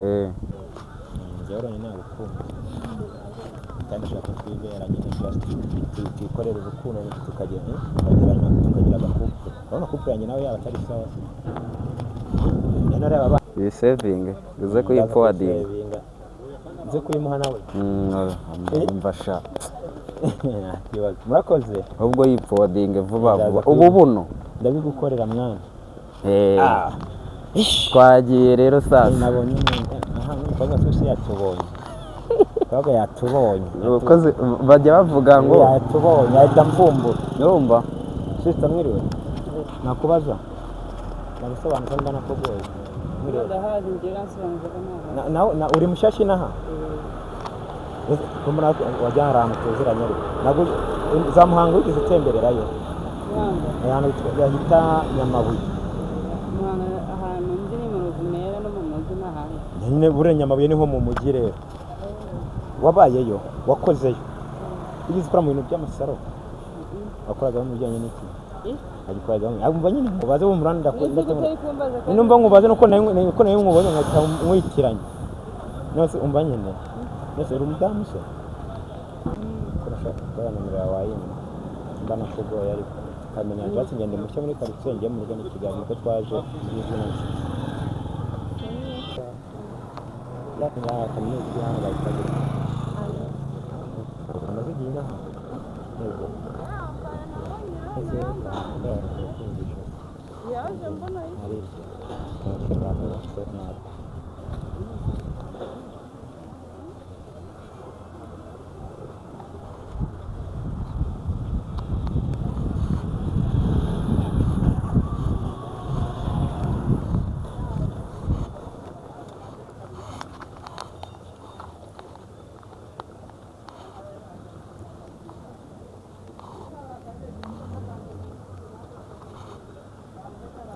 Njyewe rero nagukunda kandi nshaka ko twibera nyine, just twikorera urukundo, tukagira tukagira agacouple. Urabona couple yanjye nawe yaba atari sawa se? Nareba abana. Uyisavinge, uze kuyiforwardinga. Nze kuyimuha nawe. Umva sha. Nta kibazo, murakoze. Ahubwo yiforwardinge vuba Ndaza vuba ubu buno. Ndabigukorera, mwana. Eh, twagiye rero sasa. Nabonye umuntu aha, n'umukobwa twese yatubonye, umukobwa yatubonye. Abakozi bajya bavuga ngo Yatubonye, ahita mvumbura. Urumva. Sister, mwiriwe. Nakubaza, nagusobanuza mba nakugoye. Mwiriwe. Ndahazi njye, uransobanuza ko ntahazi. Na uri mushyashya inaha? Ko mbona wajya hari ahantu tuziranye, ariko ntabwo za Muhanga wigeze utembererayo? Muhanga? Ahantu bahita Nyamabuye. Muhanga ahantu nzi ni mu Ruvumera no mu mujyi n'ahandi. Nyine buriya Nyamabuye niho mu mujyi rero. Wabayeyo, wakozeyo, wigeze ukora mu bintu by'amasaro? Wakoraga mu bijyanye n'iki? Eh? Wagikoragamo? Umva nyine nkubaze, wumva. Nese ko utari kumbaza kandi? Numva nkubaze nuko nawe nkubaze nkahita nkwitiranya. Nose umva nyine, nose uri umudamu se? Ko nashaka gukora, nomero yawe wayimpa? Mba nakugoye, ariko tukamenya. Byatsi ngende mushya muri karitsiye, ngiye mu rugo ni Kigali, niko twaje bizwi n'inshuti ya kaminuza iri hano bayita gute? Amaze igihe inaha? Yego. Ese kumvisha Yaje mbona. Ari nabi.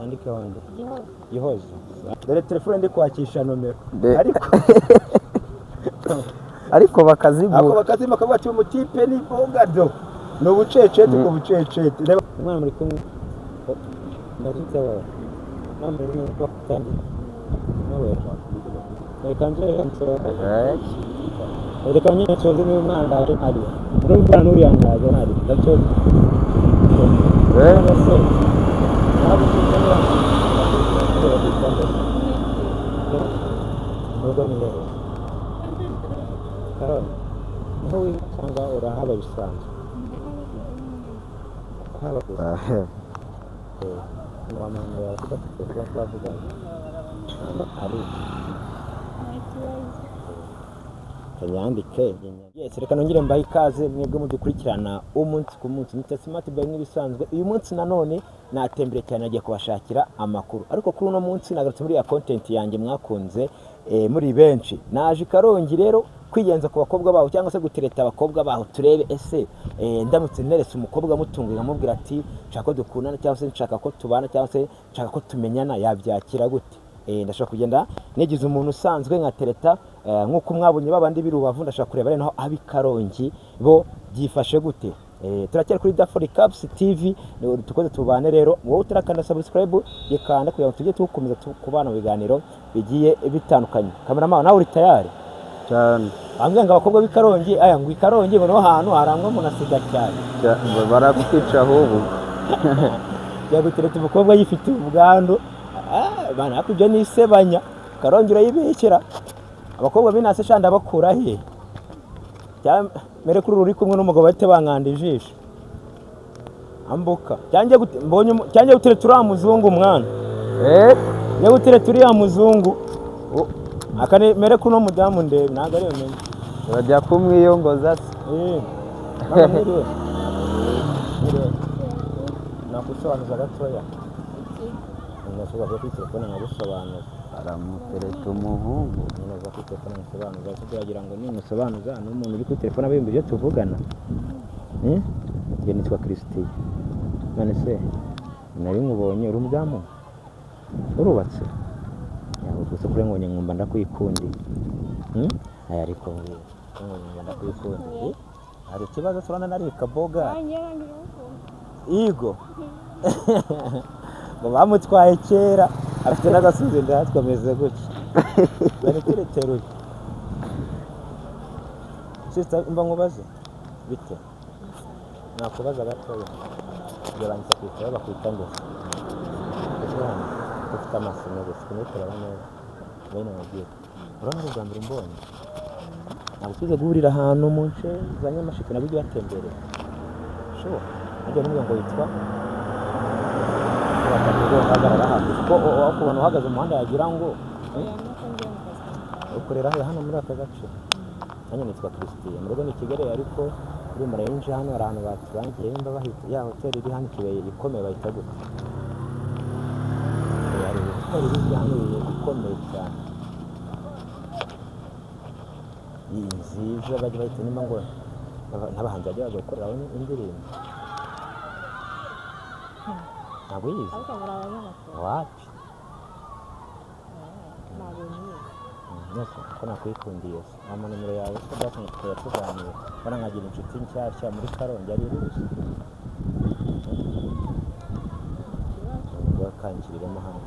Andikeho nde? Gihozo. Dore telefone, ndi kwakisha nomero. Ariko ariko ako bakaziguha. Bakazima, bakavuga ati umutipe ni bogado, ni ubucecete ku bucecete. Reba umwana muri kumwe, ndakitse wowe mwana muri kumwe kandi nawe reka nze nsohoke. Reka nyine nsoze n'uyu mwana, ndaje ntari urumva n'uriya, ndaje ntari ndasoze. Se ntabwo ukenera mu rugo ni hehe? Karoli niho wiga cyangwa urahaba bisanzwe? Kuhaba gusa? Wamuhamagara tudafite kuba twavuganye ari kanyandike. Yes, reka nongere mbahe ikaze mwebwe mudukurikirana umunsi ku munsi. Nitwa Smart Boy nk'ibisanzwe. Uyu munsi nanone natembere cyane, nagiye kubashakira amakuru, ariko kuri uno munsi nagarutse muri ya content yanjye mwakunze muri benshi. Naje i Karongi rero kwigenza ku bakobwa baho, cyangwa se gutereta abakobwa baho, turebe ese ndamutse neretse umukobwa mutunguye, nkamubwira ati nshaka ko dukundana, cyangwa se nshaka ko tubana, cyangwa se nshaka ko tumenyana, yabyakira gute? Ndashaka kugenda nigize umuntu usanzwe nkatereta nk'uko mwabonye babandi b'i Rubavu. Ndashaka kureba rero naho ab'i Karongi bo byifashe gute. Turacyari kuri Dafori Caps TV, tukoze tubane rero. Wowe utarakanda subscribe, yikanda kugira ngo tujye tukomeza kubana mu biganiro bigiye bitandukanye. Cameraman, nawe uri tayari? Cyane. Bambwiye ngo abakobwa b'i Karongi, aya ngo i Karongi ngo niho hantu harangwamo na sida cyane. Barakwica ahubwo. Yagutereta umukobwa yifitiye ubwandu. Bana, ariko ibyo ni isebanya. Karongi urayibeshyera. Abakobwa b'inase sha ndabakura he? Mere kuri uri kumwe n'umugabo bahite bankanda ijisho. Ambuka cyanjye mbonye cyanjye gutereta uriya muzungu, mwana. Njye gutereta uriya muzungu. Akane mere kuno mudamu ndebe, ntabwo ari bumenye. Bajya kumwiyongoza se? Eh, mama, mwiriwe. Mwiriwe. Nakusobanuza gatoya. Nasubiza kuri telefone nkagusobanuza. Aramutereta umuhungu. Ninaza kuri telefone nkamusobanuza, ariko turagira ngo nimusobanuza n'umuntu uri kuri telefone abiyumva ibyo tuvugana. Eh? Njye nitwa Christian. None se nari nkubonye uri umudamu? Urubatse? Yawe gusa kuri nkonye nkumva ndakwikundiye. Hmm? Aya ariko mbwira. Nkonye nkumva ndakwikundiye. Eh? Hari ikibazo turana nari kaboga? Igo. Ngo bamutwaye kera, afite n'agasuzi ndatwe ameze gutya. Banitereteruye. Sister, mba nkubaze bite? Nakubaza gatoya. Ibyo banditse ku itabo bakwita ngo ese hano ufite amaso meza, sikumye kureba neza. Bene mubwire. Urabona ari ubwa mbere umbonye. Ntabwo tuze guhurira ahantu mu nce za Nyamasheke, nabwo ujya uhatemberera. Sure. Najya numva ngo yitwa uhagarara hano kuko ukubona uhagaze mu muhanda yagira ngo Oya, nuko ngiye mu kazi kanjye. Ukorera hano muri aka gace? Nanjye nitwa Christian, mu rugo ni Kigali, ariko urumva yinjiye hano hari ahantu baturangiye, nimba bahita ya hoteli iri hano i Kibuye ikomeye bayita gute? Hari hoteli iri hano ikomeye cyane, iyi nziza bajya bahita nimba ngo n'abahanzi bajya baza gukoreraho indirimbo. Ntabwo uyizi? Ariko muri abanyamakuru? Wapi. Ntabwo nyizi. Nese ko nakwikundiye se ama nomero yawe se basi tukajya tuganira, mbona nkagira inshuti nshyashya muri Karongi ari ruzi Ikibazo. Bakangiriremo hano.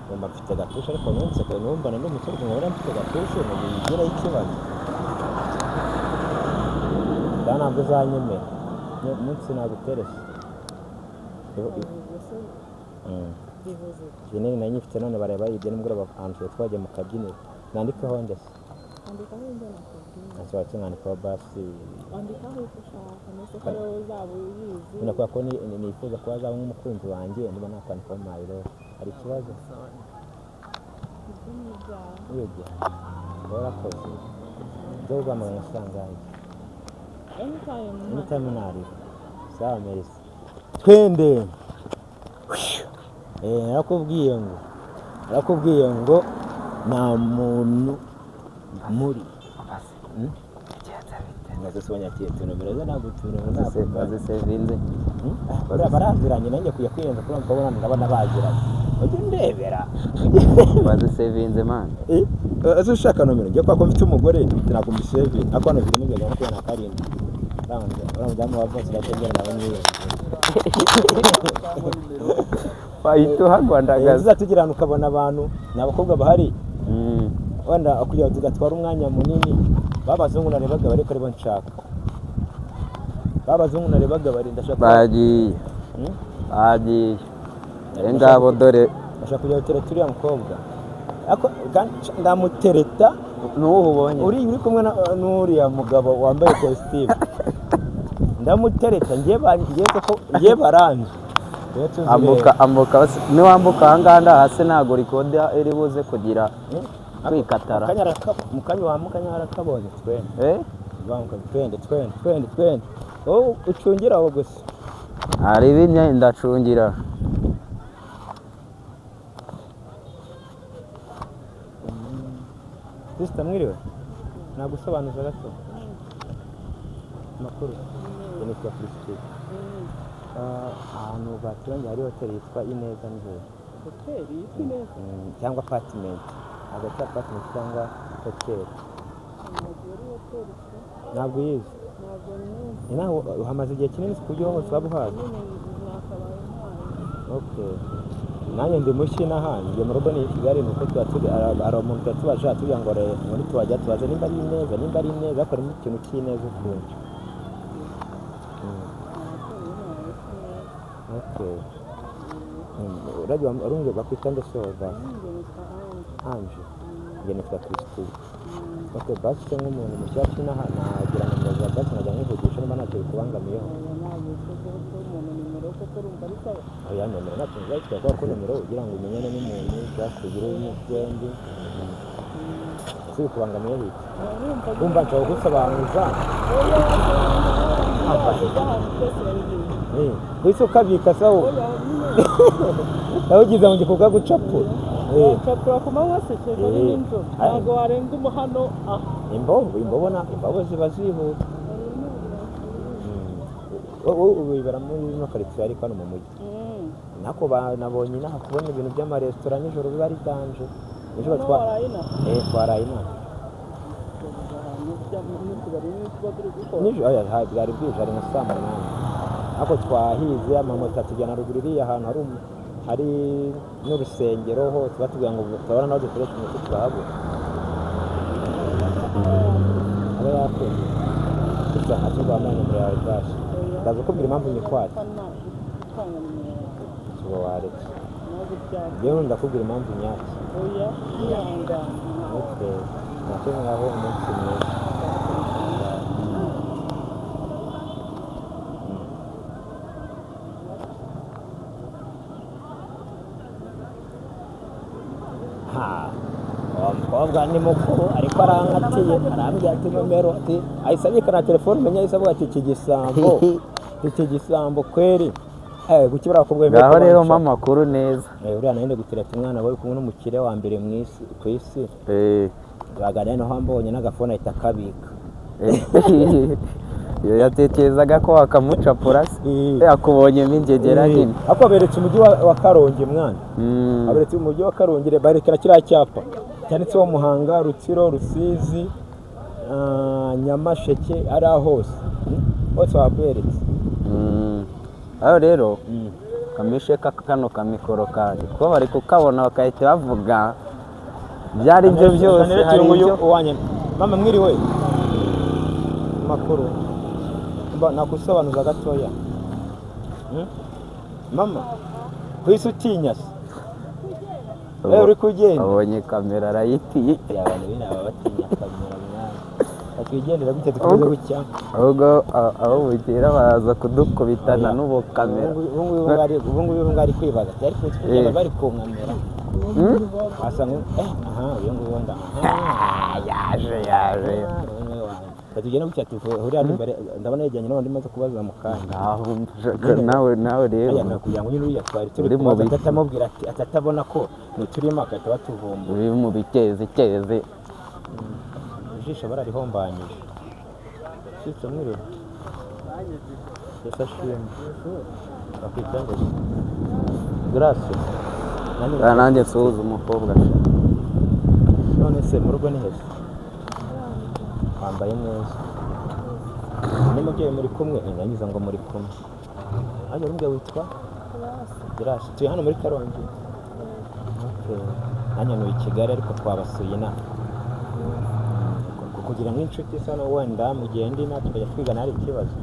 Ngomba mfite gatushe, ariko ntunseke, numva ndi umusore nkabona mfite gatushe ngo bigireho ikibazo da, ntabwo uzanyemera. Umunsi naguterese. Ubwo se bivuze iki? Kinini nari nyifite none bareba yibye nimugoroba ahantu twari twagiye mu kabyiniro. Nandikeho ndetse? Andikaho ibyo nakubwiye. Nsohotse nkandikaho basi. Andikaho uko ushaka, ndetse ko ariwowe uzaba uyizi. Nyine kubera ko nifuza kuba azaba nk'umukunzi wanjye, niba nakwandikaho my love hari ikibazo? Ibyo ni ibyawe. Wibye warakoze ibyo guhamagara nka sangahe? Anytime. Anytime narira. Sawa, merci, twende. Narakubwiye ngo nta muntu muri Nkaze se wanyakiye nomero ze? Ntabwo utuntu ntabwo Bazisevinze. Buriya baraziranye, nanjye kujya kwiyenza kuri mukabona ndabona baziranye, ujye undebera. Bazisevinze, man. Ese ushaka nomero? Njye kwa ko mfite umugore ntabwo mbisevinga, ariko hano mfite n'inzego 27. Uriya mudamu wa bose gatengera nawe mwiyenze. Wahita uhagwandagaza. Tuzatugira ahantu ukabona abantu ni abakobwa bahari, wenda kugira ngo tudatwara umwanya munini. Babazungu narebaga bari aribo nshaka, babazungu narebaga bari ndashaka. Bagiye. Hmm? Bagiye. Ngabo dore. Ndashaka kujya gutereta uriya mukobwa, ariko kandi ndamutereta. N'uwo ubonye? Uri kumwe n'uriya mugabo wambaye kositimu, ndamutereta. Ngiye koko, ngiye baranze. Rero tuzireba. Ambuka, ambuka, niwambuka ahangaha hasi ntabwo rikoda iri buze kugira kwikatara. Mu kanya wamukanya harakabonye twende. Eh? Banguka, twende, twende, twende, twende, wowe ucungira aho gusa. Hari ibinye ndacungira. Sister, mwiriwe, nagusobanuza gato amakuru? Njye nitwa Christine. Ahantu baturanye hari hoteli yitwa Ineza ni hehe? Hoteli yitwa Ineza? Cyangwa apartment, hagati ya apartment cyangwa hoteli. Ntabwo ari hoteli se. Ntabwo uyizi? Ntabwo nyizi. Nawe uhamaze igihe kinini ku buryo hose waba uhazi? Nyine nakabaye mpazi. Okay, nanjye ndi mushya inaha. Njye mu rugo ni i Kigali, nuko tuba turi hari umuntu tuba tubaje atubwira ngo muri tuhajya tubaze nimba ari Ineza, nimba ari Ineza, ariko harimo ikintu cy'ineza ukuntu. Hoteli nyine yitwa Ineza. Okay. Uragira urumva bakwita nde se basi? Njye nitwa Ange. Ange. Njye nitwa Christine. Okay, basi se nk'umuntu mushyashya inaha nagira nomero za basi nkajya nkivugisha niba ntacyo bikubangamiyeho? Oya, ntabwo uko umuntu nimero koko urumva ari sawa. Oya, nomero ntacyo nzayitwara kubera ko nomero ugira ngo umenyane n'umuntu just ugire byombi. Ese bikubangamiyeho iki? Urumva. Wumva nshobora kugusobanuza. Oya, ahantu twese babizi. Wese ukabika sawa. Oya nyine. Nawe ugize ngo ngiye kugucapura. Capura ku manywa se kereka ari nijoro, ntabwo warenga umuhano aha. Imbobo na imbobo ziba zihuta. Wowe ubu wibera muri ino karitsiye, ariko hano mu mujyi nako nabonye inaha kubona ibintu by'amaresitora nijoro biba ari danger nijoro. Hano Twa waraye inaha? Twaraye inaha. Ahantu n'utubari tuba turi gukora. Nijoro, oya, bwari bwije, ari nka saa 8, ariko twahize amamoto atujyana ruguru iriya ahantu hari Hari n'urusengero hose batubwira ngo turabona n'aho dukoresha umuti turahabura. Aba yakunze gusa ntacyo wambaye nomero yawe bwaje. Ndaza kukubwira impamvu nyikwatse. Gutanga nimero yawe. Tuba waretse. Ntabwo byaba. Njyewe ndakubwira impamvu nyatse. Oya, kwihangana. Okay, ntacyo, ngaho umunsi mwiza. Ha, uwo mukobwa ni mukuru ariko arankatiye, arambwira ati nomero, ati ahise abika na telefone, umenya ahise avuga ati iki gisambo, iki gisambo kweri. Eh, kuki buriya bakobwa bemeye Ngaho kuba rero bamushaka? mpa amakuru neza. Eh, uriya nari ndi gutereta umwana wari kumwe n'umukire wa mbere mu isi, ku isi. Baganira noneho ambonye n'agafone ahita akabika. Iyo yatekerezaga ko wakamucapura se? Eh. Yakubonyemo ingegera Eh, nyine. Ariko beretse umujyi wa Karongi mwana. Aberetse umujyi wa Karongi, barekera kiriya cyapa cyanditseho Muhanga, Rutsiro, Rusizi, Nyamasheke, ari aho hose. Hose baberetse. Aho rero kamishe kano kamikoro kanjye kuko bari kukabona bagahita bavuga ibyo ari byo byose. Kanere Hari uyu ibyo uwanye. Mama, mwiriwe. Makuru. Mba nakusobanuza gatoya. Mama, kwisi utinya se? Eh, uri kugenda. Abonye kamera arayitiye. Ya, abantu bene aba batinya kamera mwana. Batwigendera gutya, dukomeze gutya. Ahubwo aho bukera baraza kudukubitana n'ubu kamera. Ubu ngubu ari kwibaza ati ariko Eh. bari kunkamera. Wasanga aha uyu nguyu nda aha. Yaje yaje. Uyu nguyu wanjye. Batugenda gutya tuhurira hano imbere, ndabona yegeranye n'abandi maze kubaza mu kanya. Ngaho nawe rero. Aya nakugira ngo nyine uriya twari turi Uri mu kubaza biki? atatamubwira ati atatabona ko nuturimo agahita batuvumbura. Uri mu bitezi kezi. Ijisho bararihombanyije. Sister, mwiriwe. Yesu ashimwe. Bakwita ngo Grace. Nanjye Nanjye nsuhuza umukobwa sha. None se mu rugo ni heza? Wambaye neza. N'umubyeyi muri kumwe? Nangiza ngo muri kumwe. Hanyuma umubyeyi witwa Grace. Tuye hano muri Karongi. Okay. Nanjye ntuye i Kigali ariko twabasuye inaha. Kugira ngo inshuti isa no wenda mu gihe ndi natwe tukajya twigana hari ikibazo.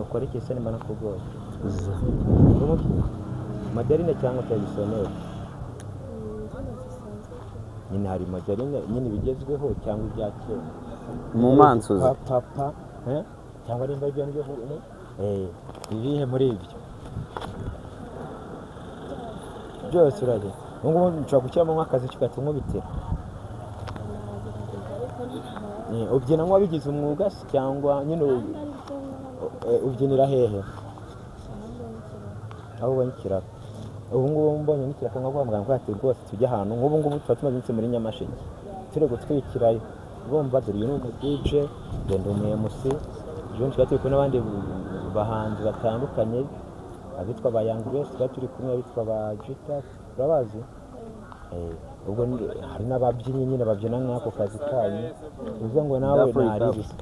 Ukora iki se nimba nakugoye? Uri umubyeyi? Madarine cyangwa traditionnel? Nyine hari madarine nyine bigezweho cyangwa ibya kera. Mu mansuzi. Pa pa pa, eh? Cyangwa nimba ibyo nibyo, eh, ibihe muri ibyo byose urajya. Ubu ngubu nshobora gushyiramo nk'akazi kigahita nkubitira. Eh, ubyina nk'uwabigize umwuga se cyangwa nyine ubyinira hehe aho ubonye ikiraka? Ubu ngubu mbonye n'ikiraka nka kwa muganga ati rwose tujye ahantu nk'ubu ngubu tuba tumaze iminsi muri Nyamasheke turi gutwikirayo. Urumva dore uyu ni umu DJ, ngenda umu MC, ejo tuba turi kumwe n'abandi bahanzi batandukanye, abitwa ba Young Grace tuba turi kumwe, abitwa ba Jita urabazi. Eh, ubwo hari n'ababyinnyi nyine babyina nk'ako kazi kanyu, bivuze ngo nawe Afurika. ntari bisa.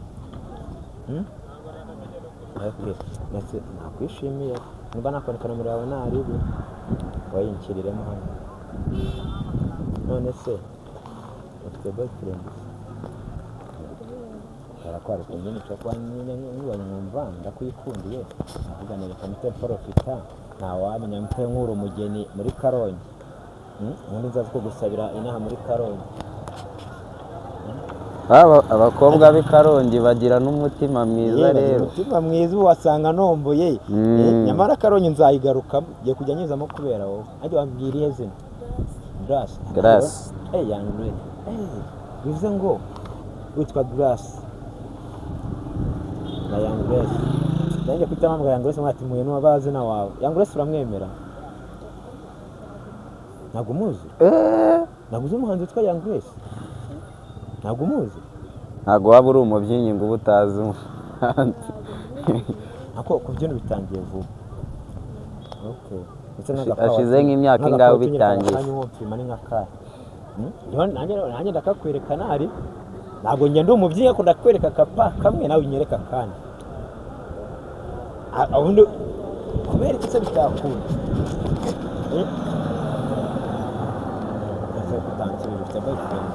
Okay. Ndetse nakwishimiye niba nakwandika nomero yawe ntaribi wayinshyiriremo hano. None se ufite boyfriend? Barakwarika nyine, nshobora kuba nyine nkubonye nkumva ndakwikundiye, navuga ni reka mpite mporofita, ntawamenya mpite nkura umugeni muri Karongi. Ubundi nzaza kugusabira inaha muri Karongi. Abakobwa b'i Karongi bagira n'umutima mwiza. Yewe, bagira Rero umutima mwiza, ubu wasanga nomboye. Eh, nyamara Karongi nzayigarukamo, ngiye kujya nyizamo kubera wowe. Ariko wambwira irihe zina? Grace. Grace. Eh, Young Grace. Eh, bivuze ngo witwa Grace na Young Grace. Nanjye kwita mpamagara Young Grace mwati muye n'uwabazina wawe. Young Grace uramwemera? Ntabwo umuzi? Eh, Ntabwo uzi umuhanzi witwa Young Grace? Ntabwo umuzi? Ntabwo waba uri umubyinnyi ngo ube utazi umuhanzi. Ako kubyina bitangiye vuba. Okay. Ndetse n'agakawa Hashize nk'imyaka ingahe ubitangiye? Nanjye nkompima ni nka kare. Nanjye ndakakwereka nari. Ntabwo njye ndi umubyinnyi ariko ndakwereka akapa kamwe nawe unyereka akandi. Ubundi Kubera iki se bitakunda? Eh? Ese kutansubira, ufite boyfriend?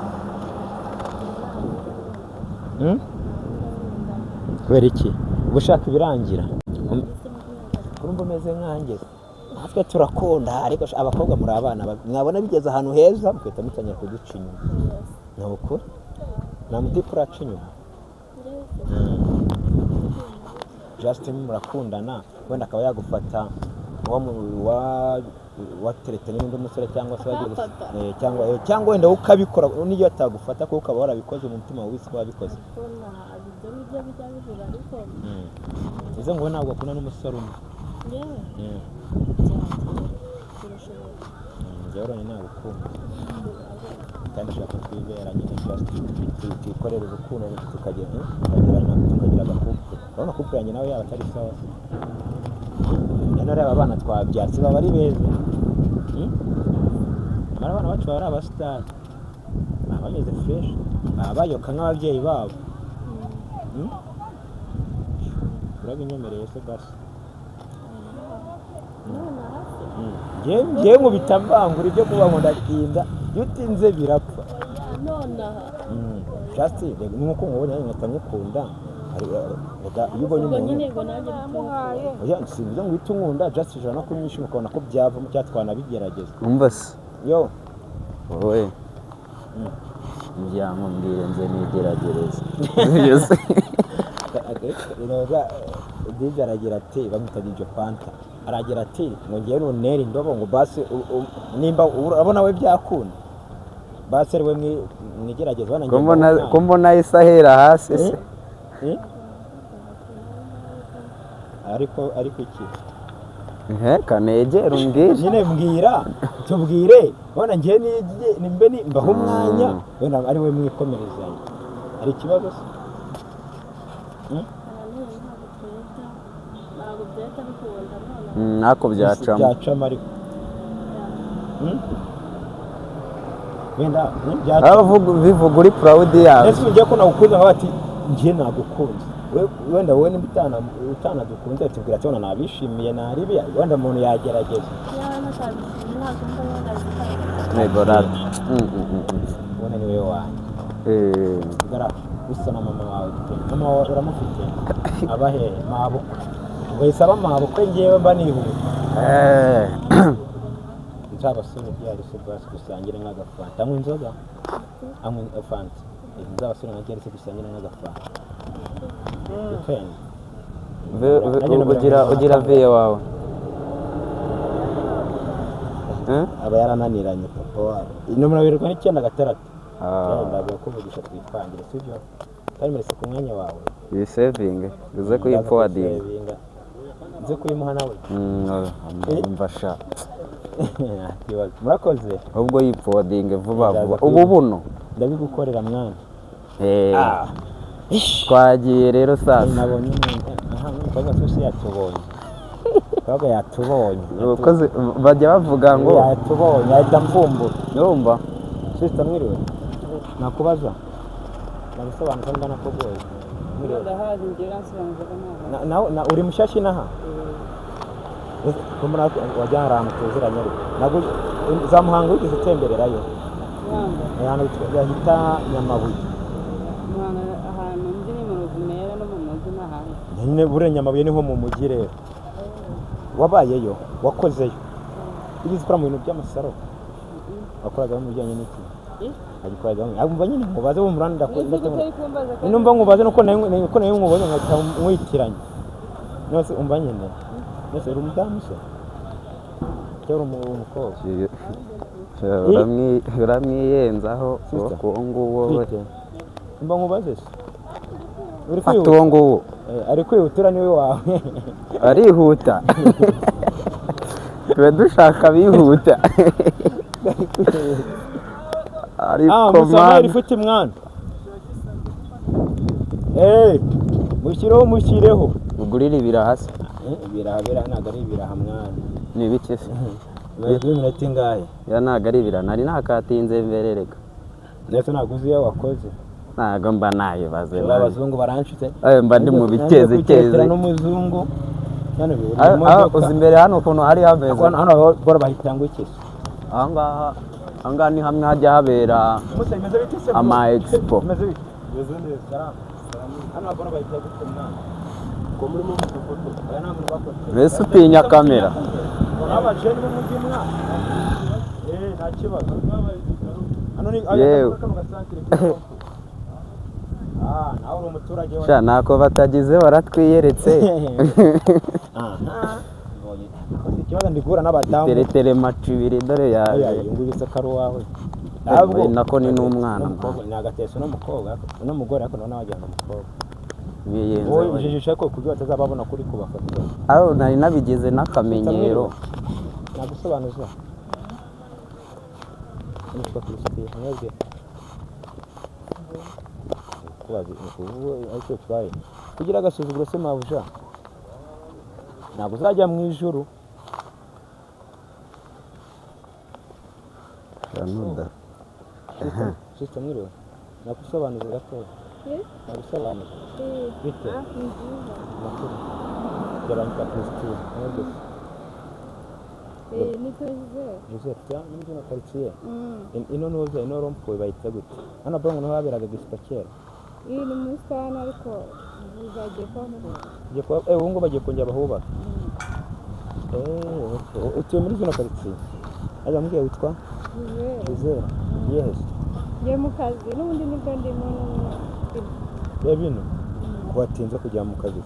Hmm? Kubera iki uba ushaka ibirangira? Urumva umeze nkanjye, natwe turakunda, ariko abakobwa muri abana babi. Mwabona bigeze ahantu heza mugahita mutangira kuduca inyuma. Ni ukuri, nta mutipe uraca inyuma. Justin murakundana, wenda akaba yagufata wateretanye n'undi musore, cyangwa se wagiye Akamfata. Cyangwa wenda wowe ukabikora, n'iyo atagufata, kuko ukaba warabikoze mu mutima wawe wisi ko wabikoze. Ko ntabwo ibyo ngibyo bijya bihura, ariko Bivuze ngo ntabwo akunda n'umusore umwe. Ngewe byagera, birashoboka. Njyewe rero nagukunda kandi ushaka ko twibera nyine, just twikorera urukundo, tukagira tukagira agacouple. Urabona couple yanjye nawe yaba atari sawa se? Rero reba abana twabyara, si baba ari beza? Hmm? Amara abana bacu baba ari abasitari, baba bameze fresh, baba bayoka nk'ababyeyi babo. Hmm? Urabinyemereye se basi? Nonaha se? Njyewe nkubita mbangura, ibyo kuba ngo ndatinda, iyo utinze birapfa. Oya, nonaha. Just rega nuko nkubonye nanjye nkahita ngukunda. Rega iyo ubonye Ubwo umuntu nyine ngo nanjye bituma Oya, simbivuze ngo uhite unkunda, just ushobora no kumwishima ukabona ko byavamo cyangwa twanabigerageza. Umva se. Yo. Wowe mbwire nze nigeragereze. Rega DJ aragira ati, bamwita DJ Fanta, aragira ati ngo ngewe nunera indobo ngo basi nimba urabona we byakunda, basi ari we mwigerageza Ko mbona, ko mbona ahise ahera hasi se? Eh? Ariko iki? Ehe, kanegera umbwire. Nyine mbwira, tubwire, ubona ngewe nigiye nimbe ni mbaho umwanya, wenda ari we mwikomerezanya, hari ikibazo se? Ntabwo twita, ntabwo byahita bikunda nonaha. Ntako byacamo. Byacamo ariko. Hmm? Wenda byacamo. Aho bivuga uri proud yawe. Ese ugiye ko nagukunze, nkaho ati njye nagukunze. Wenda wowe nimba utanadukunze, tubwira ati wenda nabishimiye naribi, wenda umuntu yagerageza. Yaba natabishimye, ntabwo mba narazitanze. Yego rata. Ubona ni wowe wanjye. Gara usa na mama wawe pe. Mama wawe uramufite? Aba hehe? Mabukwe ubwo yahise aba mabukwe, ngewe mba nihuta. Nzabasore ryari se basi dusangire nk'agafanta? Anywa inzoga, anywa fanta. Nzabasore nka ryari se dusangire nk'agafanta weekend? Ugira viye wawe? Eh? Aba yarananiranye papa wabo. Nomero 79 6. Ah. Ndaza kuvugisha twipangire, sibyo? Kandi murese ku mwanya wawe. Iyi saving uze kuyiforwardinga. Kuyisevinga. Nze kuyimuha nawe. Umva sha. Nta kibazo, murakoze. Ahubwo yiforwardinge vuba Ndaza vuba ubu buno. Ndabigukorera mwana. Eh, Ish. twagiye rero sasa. Nabonye umuntu aha, n'umukobwa twese yatubonye, umukobwa yatubonye. Abakozi bajya bavuga ngo Yatubonye ahita mvumbura. Urumva. Sister, mwiriwe, nakubaza, nagusobanuza mba nakugoye. Mwiriwe. Ndahazi njyewe, uransobanuza ko ntabwo. Na uri mushyashya inaha? Ko mbona wajya hari ahantu tuziranye, ariko ntabwo za Muhanga wigeze utembererayo? Muhanga? Ni ahantu bahita Nyamabuye. Muhanga ahantu nzi ni mu Ruvumera no mu mujyi n'ahandi. Nyine buriya Nyamabuye niho mu mujyi rero. Wabayeyo? Wakozeyo? Wigeze ukora mu bintu by'amasaro? Wakoraga mu bijyanye n'iki? Eh? Agikoragamo umva nyine nkubaze wumva. Mwese utari kumbaza kandi Numva nkubaze nuko nawe nkubonye nkahita nkwitiranya. Nose umva nyine, nose uri umudamu se cyangwa uri umukobwa? Uramwiyenzaho. Sister. Uwo nguwo we. Bite? Umva nkubaze se, uri Fata kwihuta? uwo nguwo. Ari kwihutura niwe wawe. Arihuta, tuba dushaka abihuta. Ah, Ariko musamaheri. mani. Ifite mwana. Eh, mushyireho, mushyireho. Ugurire ibiraha se? Ibiraha, biraha ntabwo ari ibiraha mwana. Ni ibiki se? Bibaye iminota ingahe? Ya, ntabwo ari ibiraha, nari nakatinze mbere reka. Ndetse ntabwo uzi iyo wakoze. Ntabwo mba nayibaze Aba mani. abazungu baranshutse. Eh, mba ndi mu Nanjye biteze kwiteretera teze. n'umuzungu. None ubu Ah, ah, imodoka. Uzi imbere hano ukuntu hari hameze? Hano hano bora bahita ngo iki se? Ahangaha, ahangaha ni hamwe hajya habera Musa, bimeze bite se, bro? ama expo. Bimeze bite? Bimeze neza. Salamu. Hano bora bahita gute, mwana? Ko murimo mufoto. Aya nta muntu bafotoye. Mbese utinya kamera? Abajeni bo mu mujyi, mwana. Eh, nta kibazo. Hano ni Yewe. kano gasantere. Ah, nawe uri umuturage wa Sha, ntako batagize baratwiyeretse. Aha. Mbonye. Koze ikibazo ndi guhura n'abadamu. Teretere macu ibiri dore Oya, yaje. uyu nguyu se ko ari uwawe? Eh, nako ni n'umwana. N'umukobwa, ni agateso n'umukobwa, n'umugore, ariko ndabona wagira ngo ni umukobwa. Biyenze Wowe we. ujijisha ko kuburyo batazababona kuri kubafotora. Aho nari nabigize n'akamenyero. Nagusobanuza. Nitwa Christine, mwebwe? Kubaza ni ukuvuga aricyo bitwaye. Kugira agasuzuguro se mabuja? Ntabwo uzajya mu ijuru. Nuda. Sister, mwiriwe. Nagusobanuza gatoya. Eh? Nagusobanuza. Eh, Bite? ah, ni byiza. Amakuru. Byabanyita Christine. Mwebwe se? Eh, ni Joseph. Joseph, cyangwa ni muri quartier. Mm. Ino nuza ino rompuwe bayita gute? Hano bro ngo niho haberaga gisipa kera. Iyi ni mu busitani ariko buzagiye kuhakura. Bagiye kuba ubu ngubu bagiye kongera bahubaka. Eh, okay. Utuye muri zino quartier. Aza mbwiye witwa Joseph. Gisele. Yes. Ngiye mu kazi n'ubundi nibwo ndimo n'ubundi. Reba ino. Kubatinze kujya mu kazi.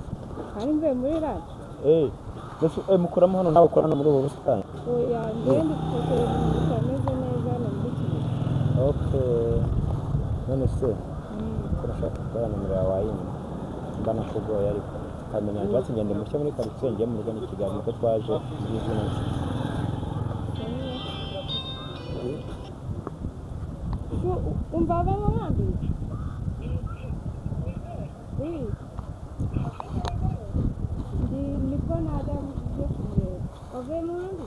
Kandi mvuye muri radiyo. Eh, mbese mukoramo hano nawe ukora hano muri ubu busitani? Oya, njyewe ndi gufotora ibintu bitameze neza hano muri Kigali. Okay. None se ko nashaka gukora nomero yawe wayinyuma. Mba nakugoye ariko tukamenya ibyatsi ngende mushya muri quartier, ngiye mu rugo ni Kigali niko twaje muri zino nzu. Umva bamwe nkambi. Oui. Ndi nibwo najya ngiye kumureba. Wavuye mu nkambi?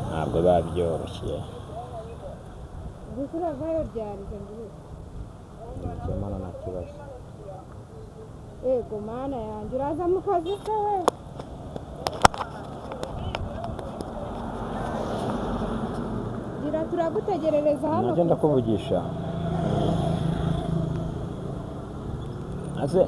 Ntabwo biba byoroshye. Gusa uravayo ryari ngo? Ikemana nta kibazo. Ego mana yanjye, uraza mu kazi se we? Gira turagutegerereza hano. Nabyo ndakuvugisha. Ase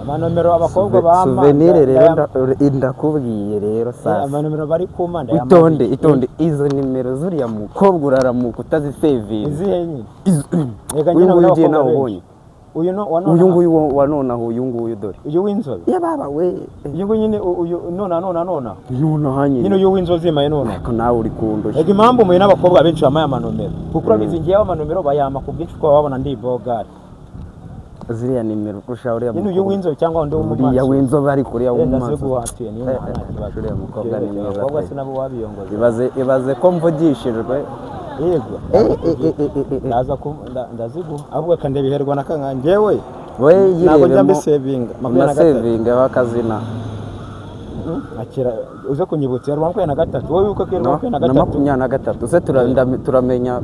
amanomero abakobwa bampa Souvenir rero ndakubwiye rero sasa. Amanomero bari kumpa ndayamaze. Itonde, itonde, izo nimero zuriya mukobwa uraramuka utazisevinze. Izihe nyine? Reka Uyu njye nguyu nabona ugiye abakobwa nawe benshi. ubonye. Uyu no wa none. Uyu nguyu wa nonaha, uyu nguyu dore. Uyu w'inzobe. Ya baba we. Uyu nguyu nyine uyu nona nona nona. Nonaha Nyine nyine. uyu w'inzobe zimaye nona. Ariko nawe uri kundushya. Ega impamvu muye n'abakobwa benshi bamaye amanomero. Kuko urabizi ngewe amanomero bayama ku bwinshi kuko baba babona ndi bogari. Ziriya nimero kurusha uriya Nyine uyu w'inzobe cyangwa undi Uriya w'umumansi. w'inzobe ariko uriya Wenda w'umumansi. ziguhatuye niyo Eh, nta eh, kibazo. uriya mukobwa ni mwiza Abakobwa pe. se nabo wabiyongoza. Ibaze, ibaze ko mvugishijwe. Yego. Eh, eh, eh, eh, eh, eh. Ndaza ku ndaziguha. Ahubwo kandi biherwa na kanka njyewe. We Ntabwo njya yirebemo. mbisevinga. 23. Unasevinga bakazina. Akira uze kunyibutsa yari 23. Wowe wibuka ko yari No, makumyabiri na na gatatu. 23 se turamenya.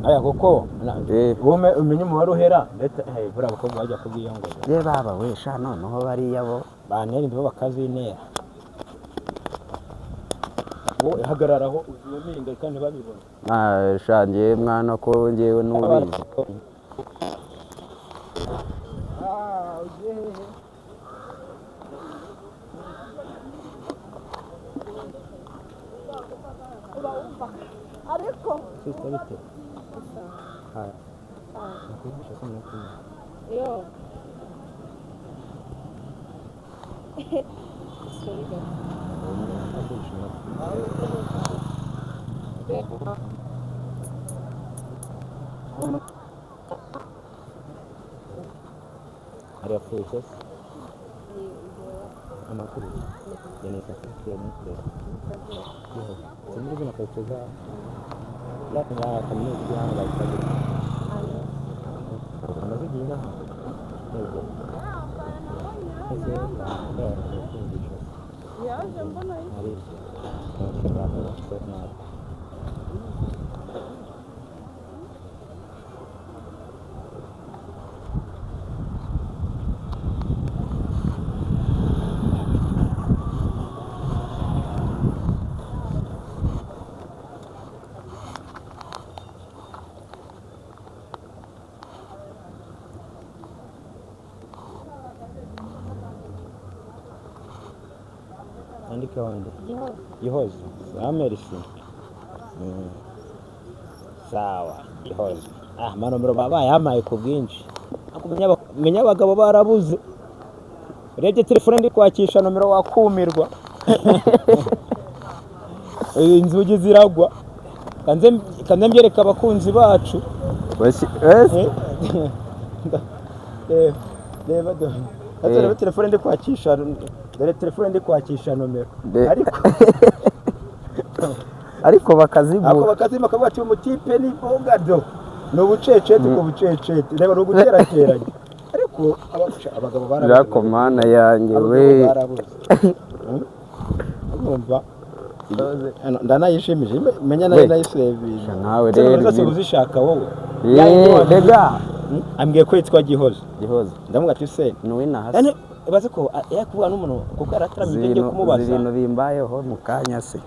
Aya kuko Eh. wowe umenye umubare uhera ndetse buriya abakobwa bajya kubwiyongoza. Ye baba we, sha noneho bariya bo. Bantera imbeho bakazinera. Wowe hagararaho uzuminga kandi babibona. Ah, sha njyewe mwana ko njyewe nubizi. Ah, ugiye hehe? Ariko Sister, bite? Haya. Nakuvugisha se nakuvugisha. yo. Sorry, guys. Nakuvugisha nakuvugisha. Hariya apfuye se? Amakuru. Yanita kuri mukuru. Si muri zino karitsiye za ya kaminuza iri hano bayita gute? Amaze igihe inaha? Yego. Ese kumvisha Yaje mbona ari nabi. Nandikeho nde? Gihozo. Gihozo. Sawa, merci. Sawa, Gihozo. Ah, amanomero baba bayampaye ku bwinshi. Ariko menya abagabo barabuze. Urebye telefone ndi kwakisha nomero wakumirwa. Inzugi ziragwa. Kanze mbyereka abakunzi bacu. Wese. Reba, reba dore. Reba telefone ndi kwakisha, dore telefone ndi kwakisha nomero. Ariko Ariko bakazibura. Ako bakazima kavuga ati umutipe ni bogado. Ni ubucecete ku bucecete. Reba ni uguterateranya. Ariko abagabo barabuze. Jako mana yanjye we. Abagabo barabuze. Urumva? Ndanayishimije. Menya nayo We. nayisevinga. Nawe rero zose uzishaka wowe. Rega. Ambwiye ko yitwa Gihozo. Gihozo. Ndamubwira ati se. Ni winaha se. Yani baze ko yakuvuga n'umuntu kuko yarataramye ibyo ngiye kumubaza. Ibintu bimbayeho mu kanya se.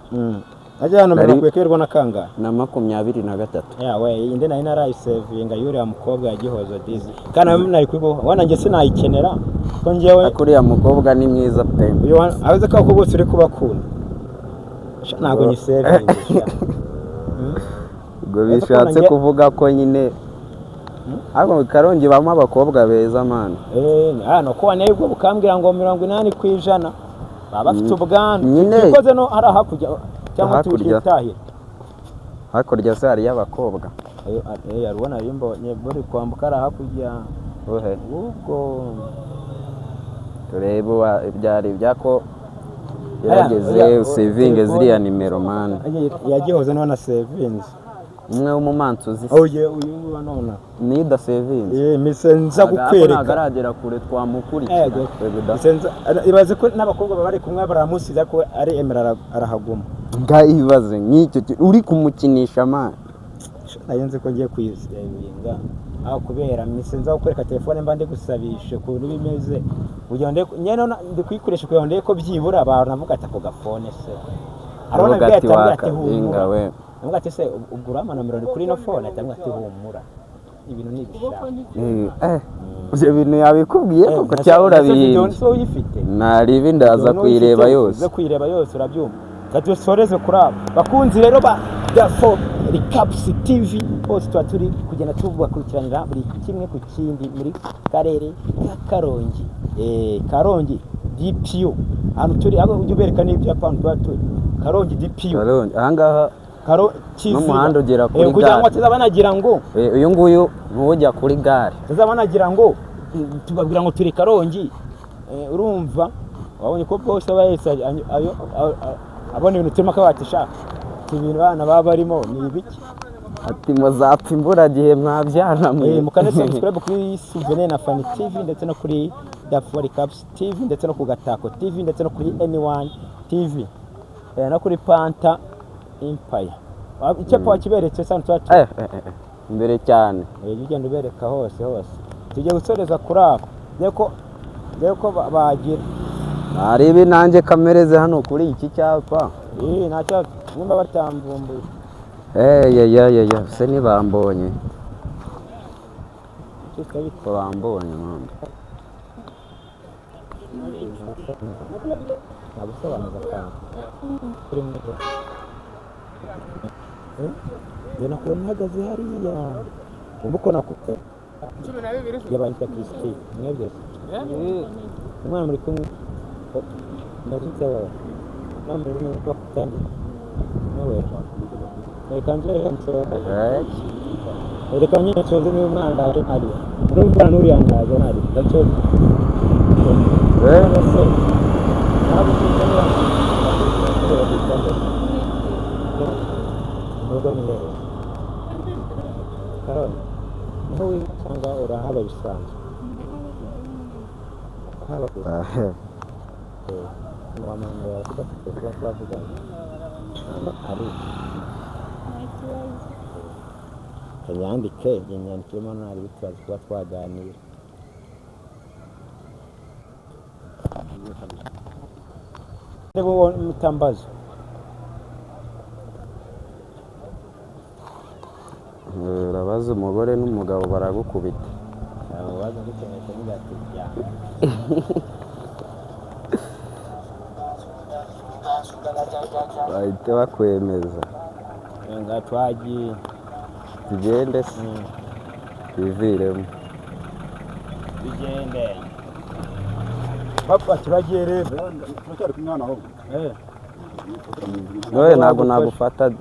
Ajya hano mbere bakwiye kwerwa na kangahe? Na 23. Yawe indi nari narayisevinga yuriya mukobwa ya Gihozo dizi. Kandi nari kubiho wana njye sinayikenera ko njyewe. Akuriya mukobwa ni mwiza pe. Uyu abaze ko bose uri kubakunda. Ntabwo nyisevinga. Ubwo bishatse kuvuga ko nyine ariko Karongi bamo abakobwa beza man. Hano ko waneye ubwo bukambwira ngo 80% baba bafite ubwandu. Nyine ikoze no hari hakurya cyangwa tukitahira. Hakurya se hari y'abakobwa. Arubona yimbonye buri kwambuka ari hakurya. Ohe. Ubwo turebe ibyari byako gerageze usevinge ziriya nimero man. Yagihoze none sevinze. Umwe w'umumansuzi. Oye uyu nguyu none. Ni dasevinze. Mise nza gukwereka. Ntagaragera kure twamukurikira. Mise ibaze ko n'abakobwa bari kumwe baramusiza ko ari Emera arahaguma. Ngayibaze nk'icyo uri kumukinisha man. Nayenze ko ngiye kuyisevinga. Aho kubera mise nza gukwereka telefone mba ndi gusabisha ukuntu bimeze. Kugira ngo nyene ndi kuyikoresha kugira ngo ko byibura abantu navuga ati ako gafone se. Arabona ati humura. Navuga ati se ubwo urama nomero ni kuri no phone atanga ati humura. Ibintu ni ibishaka. Ibyo bintu yabikubwiye koko cyangwa urabihinda. So uyifite. Naribi ndaza kuyireba yose. Uza kuyireba yose urabyumva. Katusoreze kuraba. Bakunzi rero ba Dafo Recaps TV hose tuba turi kugenda tubakurikiranira buri kimwe ku kindi muri karere ka Karongi. Karongi DPU. Ahantu turi aho ujye ubereka n'ibyapa ahantu tuba turi. Karongi DPU. Karongi ahangaha n'umuhanda ugera kuri gare. Kugira ngo tuzabanagira ngo uyu nguyu ntujya kuri gare. Tuzabanagira ngo tubabwira ngo turi Karongi. Urumva wabonye ko bose abayese abona ibintu turimo akabatisha ibintu bana baba barimo ni ibiki. Ati muzapfa imburagihe mwabyana mwe. Mukande subscribe kuri Souvenir na Fanny TV ndetse no kuri Dafo Recaps TV ndetse no ku Gatako TV ndetse no kuri N1 TV no kuri Panta Empire. Icyapa wakiberetse sano twatu. Imbere cyane. Ugenda ubereka hose hose. Tujye gusoreza kuri abo. Deko bagira. Arebe nanjye kamereze hano kuri iki cyapa. Ntacyo nimba batambumbuye. Ya se nibambonye. Ko bambonye mama. Nagusobanuza kandi. Kuri mwe. Njye nakubona uhagaze hariya. Ubu ko nakubona. 12 Yabandika Christine. Mwebwe. Umwana muri kumwe. Ndakutse wawe. Mama muri kumwe bakutanye. Nawe. Reka nje nsohoke. Reka nyine nsoze niba umwana ndaje ntari. Urumva n'uriya ndaje ntari. Nsoze. Niho wiga cyangwa urahaba bisanzwe? Kanyandike inyandikemo ntari bitubaza kuba twaganira. Reba mutambazo. Urabaza umugore n'umugabo baragukubita. Urabaza gukeneye kuvuga ati ya. Bahite bakwemeza. Nga twagiye. Tugende se, twiviremo. Tugende. Papa, turagiye rero. Turacyari kumwe hano ahubwo. Eh. None ntabwo nagufata.